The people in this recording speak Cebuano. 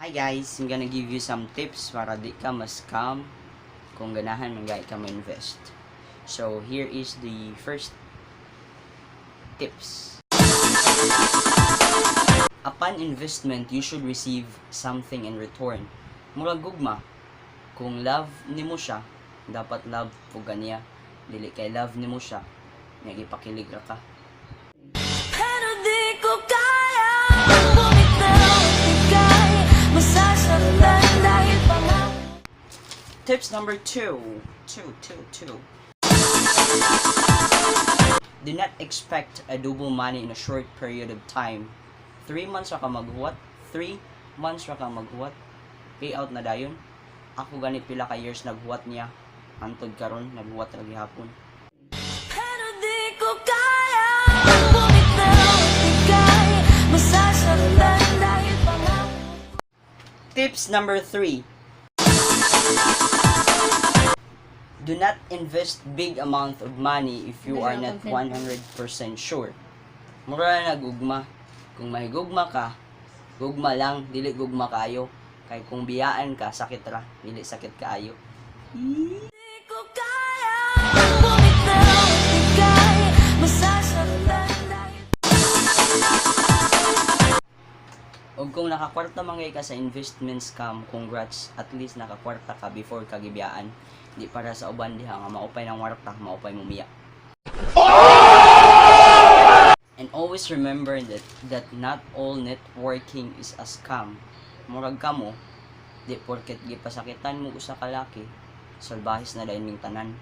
Hi guys, I'm gonna give you some tips para di ka ma-scam kung ganahan man ka mo-invest. So here is the first tips. Upon investment, you should receive something in return. Murag gugma. Kung love nimo siya, dapat love pud ka niya. Dili kay love nimo siya, nga gipakilig ra ka. Pero di ko kaya bumitaw at ika'y masasaktan dahil pangako. Tips number two. Two, two, two. Do not expect a double money in a short period of time. 3 months ra ka maghuwat. 3 months ra ka maghuwat. Payout na dayon. Ako gani, pila ka years naghuwat niya. Hantod karon naghuwat ra gihapon. Pero di ko kaya bumitaw at ika'y masasaktan dahil pangako. Tips number three. Do not invest big amount of money if you are not 100% sure. Mura na gugma. Kung may gugma ka, gugma lang, dili gugma kaayo. Kay kung biyaan ka, sakit ra, dili sakit kaayo. Di ko kaya bumitaw at ika'y masasaktan dahil Og kung nakakwarta man ka sa investment scam, congrats. At least nakakwarta ka before ka gibiyaan. Di para sa uban diha nga maupay ng warta, maupay mumiya. And always remember that not all networking is a scam. Murag kamo, di porket gipasakitan mo usa ka laki, salbahis na dayon ming tanan.